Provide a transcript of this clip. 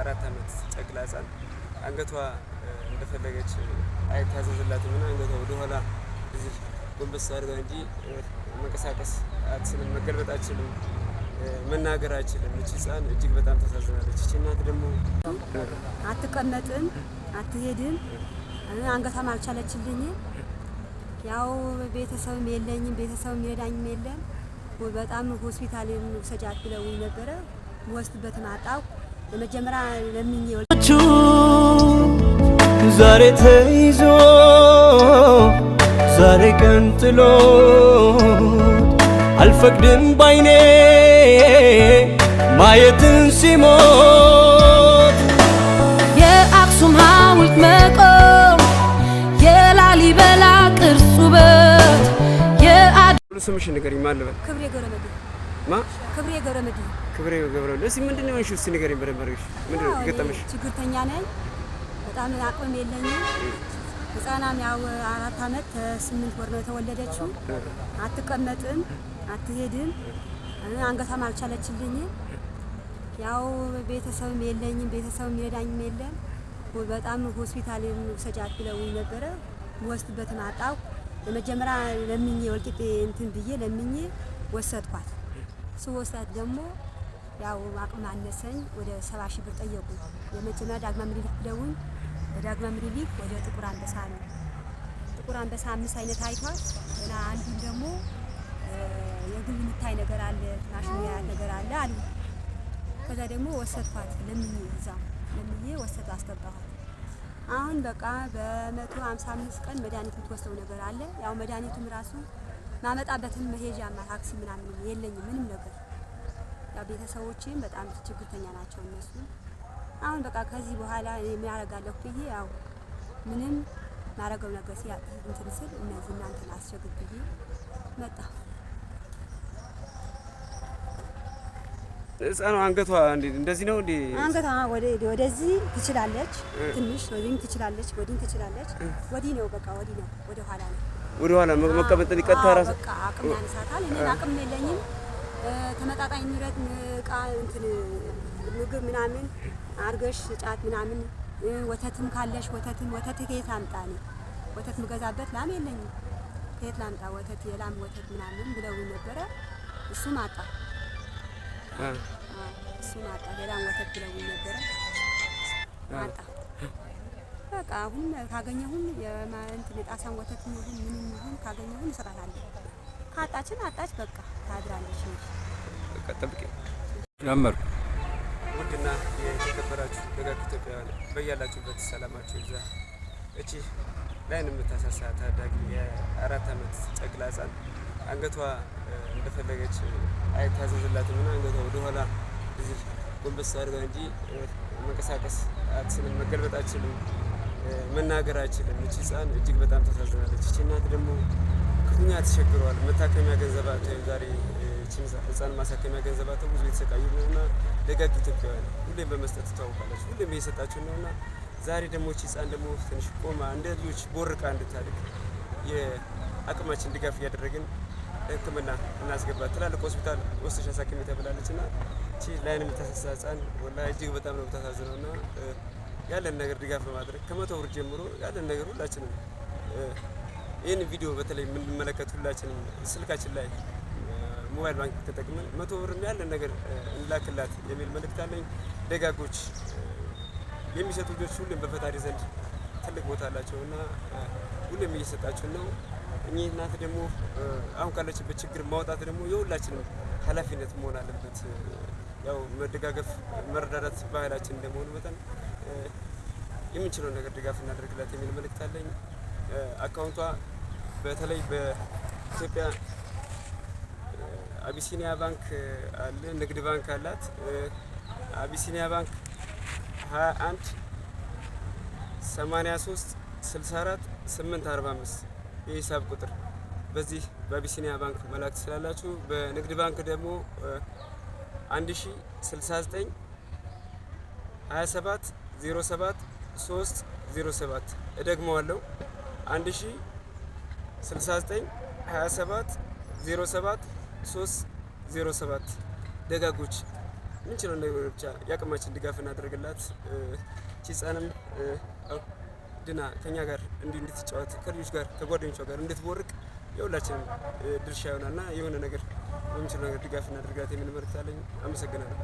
የ4 ዓመት ጨቅላ ህጻን አንገቷ እንደፈለገች አይታዘዝላትም እና አንገቷ ወደኋላ እዚህ ጎንበስ አድርጋ እንጂ መንቀሳቀስ አትችልም፣ መገልበጥ አትችልም፣ መናገር አትችልም። እቺ ህጻን እጅግ በጣም ታሳዝናለች። እቺ እናት ደግሞ አትቀመጥም፣ አትሄድም፣ አንገቷም አልቻለችልኝም። ያው ቤተሰብም የለኝም፣ ቤተሰብም የሚረዳኝም የለም። በጣም ሆስፒታል ውሰጃት ብለውኝ ነበረ። ወስድበትም አጣሁ። በመጀመሪያ ለምኜ ዛሬ ተይዞ ዛሬ ቀን ጥሎት አልፈቅድም ባይኔ ማየትን ሲሞት። የአክሱም ሐውልት መቆም፣ የላሊበላ ቅርስ ውበት፣ ሙሉ ስምሽን ንገሪኝ። ማን ልበል? ክብሬ ገብረመድህን። ማ? ክብሬ ገብረመድህን። ክብሬ ገብረመድህን። እስኪ ምንድን ነው የሆንሽው? እስኪ ንገሪኝ በደንብ አድርገሽ። ምንድን ነው ያው እኔ የገጠመሽ? ችግርተኛ ነኝ። በጣም አቅምም የለኝም። ህፃናም ያው 4 አመት ከ8 ወር ነው የተወለደችው። አትቀመጥም፣ አትሄድም፣ አንገቷም አልቻለችልኝም። ያው ቤተሰብም የለኝም፣ ቤተሰብም የሚረዳኝም የለም። በጣም ሆስፒታል ውሰጃት ብለውኝ ነበረ። ወስድበትም አጣሁ። በመጀመሪያ ለምኜ ወልቂጤ እንትን ብዬ ለምኜ ወሰድኳት። ስወስዳት ደግሞ ያው አቅም አነሰኝ። ወደ 70,000 ብር ጠየቁ። የመጀመሪያ ዳግማ ምኒልክ ብለውኝ በዳግማ ምኒልክ ወደ ጥቁር አንበሳ ነው። ጥቁር አንበሳ አምስት አይነት አይቷል። ገና አንዱን ደግሞ የግል የሚታይ ነገር አለ፣ ማሽን ያያት ነገር አለ አሉ። ከዛ ደግሞ ወሰድኳት ለምኜ፣ እዛ ለምኜ ወሰድ አስገባኋት። አሁን በቃ በ155 ቀን መድኃኒት የምትወስደው ነገር አለ። ያው መድኃኒቱም ራሱ ማመጣበትን መሄጃ ታክሲ ምናምን የለኝም ምንም ነገር። ያው ቤተሰቦቼም በጣም ችግርተኛ ናቸው እነሱ። አሁን በቃ ከዚህ በኋላ እኔ ምን አደርጋለሁ ብዬ ያው ምንም ማረገው ነገር ሲያ እንትን ስል እነዚህ እናንተን አስቸግር ብዬ መጣሁ። ህፃኗ አንገቷ እንዴ እንደዚህ ነው እንዴ? አንገቷ ወደዚህ ትችላለች፣ ትንሽ ወዲህም ትችላለች፣ ወዲህም ትችላለች። ወዲህ ነው በቃ ወዲህ ነው፣ ወደ ኋላ ነው። ወደ ኋላ መቀመጥ ቀጥታ አዎ፣ ራስ በቃ አቅም ያንሳታል። እኔም አቅም የለኝም። ተመጣጣኝ ንብረት እቃ እንትን ምግብ ምናምን አርገሽ ጫት ምናምን ወተትም ካለሽ ወተትም፣ ወተት ከየት ላምጣ? እኔ ወተት ምገዛበት ላም የለኝም። ከየት ላምጣ ወተት፣ የላም ወተት ምናምን ብለውኝ ነበረ። እሱም አጣ። አዎ፣ እሱም አጣ። የላም ወተት ብለውኝ ነበረ፣ አጣ። በቃ አሁን ካገኘሁም እንትን የጣሳን ወተት ይሁን ምንም ይሁን ካገኘሁም እሰጣታለሁ። ካጣችን አጣች፣ በቃ ታድራለች እንጂ። በቃ ጠብቂ። ጀመርኩ። ውድና የተከበራችሁ ደጋግ ኢትዮጵያውያን በያላችሁበት ሰላማችሁ ይብዛ። እቺ ላይን የምታሳሳ ታዳጊ የ4 ዓመት ጨቅላ ህጻን አንገቷ እንደፈለገች አይታዘዝላትም እና አንገቷ ወደኋላ እዚህ ጎንበስ አድርጋ እንጂ መንቀሳቀስ አትችልም፣ መገልበጥ አትችልም፣ መናገር አትችልም። እቺ ህጻን እጅግ በጣም ታሳዝናለች። እቺ እናት ደግሞ ክፉኛ ተቸግረዋል። መታከሚያ ገንዘብ አጥተው ዛሬ እቺን ህጻን ማሳከሚያ ገንዘብ አጥተው ብዙ የተሰቃዩ ነውና ደጋግ ኢትዮጵያውያን ሁሌም በመስጠት ትታወቃላችሁ። ሁሌም እየሰጣችሁ ነውና ዛሬ ደግሞ እቺ ህጻን ደግሞ ትንሽ ቆማ እንደ ልጆች ቦርቃ እንድታድግ የአቅማችን ድጋፍ እያደረግን ሕክምና እናስገባት። ትላልቅ ሆስፒታል ወስደሽ አሳክሚ ተብላለች እና እቺ ላይን የምታሳሳ ህጻን ወላሂ እጅግ በጣም ነው የምታሳዝነው እና ያለን ነገር ድጋፍ በማድረግ ከ100 ብር ጀምሮ ያለን ነገር ሁላችንም ይህን ቪዲዮ በተለይ የምንመለከት ሁላችንም ስልካችን ላይ mobile bank ተጠቅመን 100 ብርም ያለን ነገር እንላክላት የሚል መልእክት አለኝ። ደጋጎች የሚሰጡ ልጆች ሁሌም በፈጣሪ ዘንድ ትልቅ ቦታ አላቸው እና ሁሌም እየሰጣችሁ ነው። እኚህ እናት ደግሞ አሁን ካለችበት ችግር ማውጣት ደግሞ የሁላችንም ኃላፊነት መሆን አለበት። ያው መደጋገፍ፣ መረዳዳት ባህላችን እንደመሆኑ መጠን የምንችለውን ነገር ድጋፍ እናደርግላት የሚል መልእክት አለኝ። አካውንቷ በተለይ በኢትዮጵያ አቢሲኒያ ባንክ አለ፣ ንግድ ባንክ አላት። አቢሲኒያ ባንክ 21 83 64 845 የሂሳብ ቁጥር በዚህ በአቢሲኒያ ባንክ መላክ ትችላላችሁ። በንግድ ባንክ ደግሞ 1069 27 07 3 07። እደግመዋለሁ፣ 1069 27 07 3 07። ደጋጎች ምንችለው ነገር ብቻ የአቅማችን ድጋፍ እናደርግላት። እቺ ህፃንም ድና ከኛ ጋር እንዲሁ እንድትጫወት፣ ከልጆች ጋር ከጓደኞቿ ጋር እንድትቦርቅ የሁላችንም ድርሻ ይሆናልና የሆነ ነገር በምንችለው ነገር ድጋፍ እናደርግላት የሚል መልእክት አለኝ። አመሰግናለሁ።